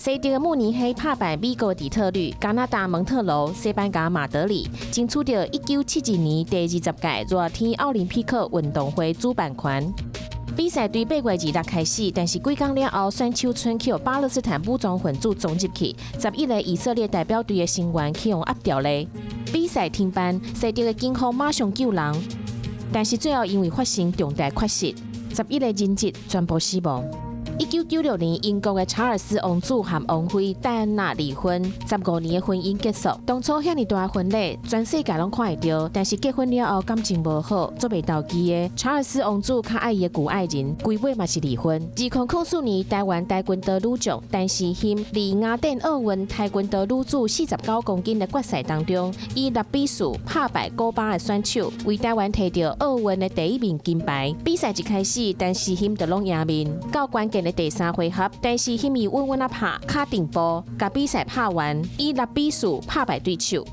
西德慕尼黑拍敗美國底特律、加拿大蒙特羅、西班牙馬德里，爭取著1972年第20屆熱天奧林匹克運動會主辦權。比賽對8月26開始，但是幾工了後，選手村去予巴勒斯坦武裝分子衝入去，11個以色列代表隊的成員去予押掉咧。比賽停辦，西德的警方馬上救人，但是最後因為發生重大缺失，11個人質全部死亡。1996年，英國的查爾斯王子和王妃戴安娜離婚，15年的婚姻結束。當初遐爾大婚禮，全世界攏看會著，但是結婚了後感情無好，足袂投機的。查爾斯王子較愛伊的舊愛人，規尾嘛是離婚。2004年，台灣跆拳道女將陳詩欣佇雅典奧運跆拳道女子49公斤的決賽當中，以6比4拍敗古巴的選手，為台灣提著奧運的第一面金牌。比賽一開始，陳詩欣就攏贏面，到關鍵的第三回合，陳詩欣伊穩穩仔拍，跤定步，共比賽拍完，以6比4拍敗對手。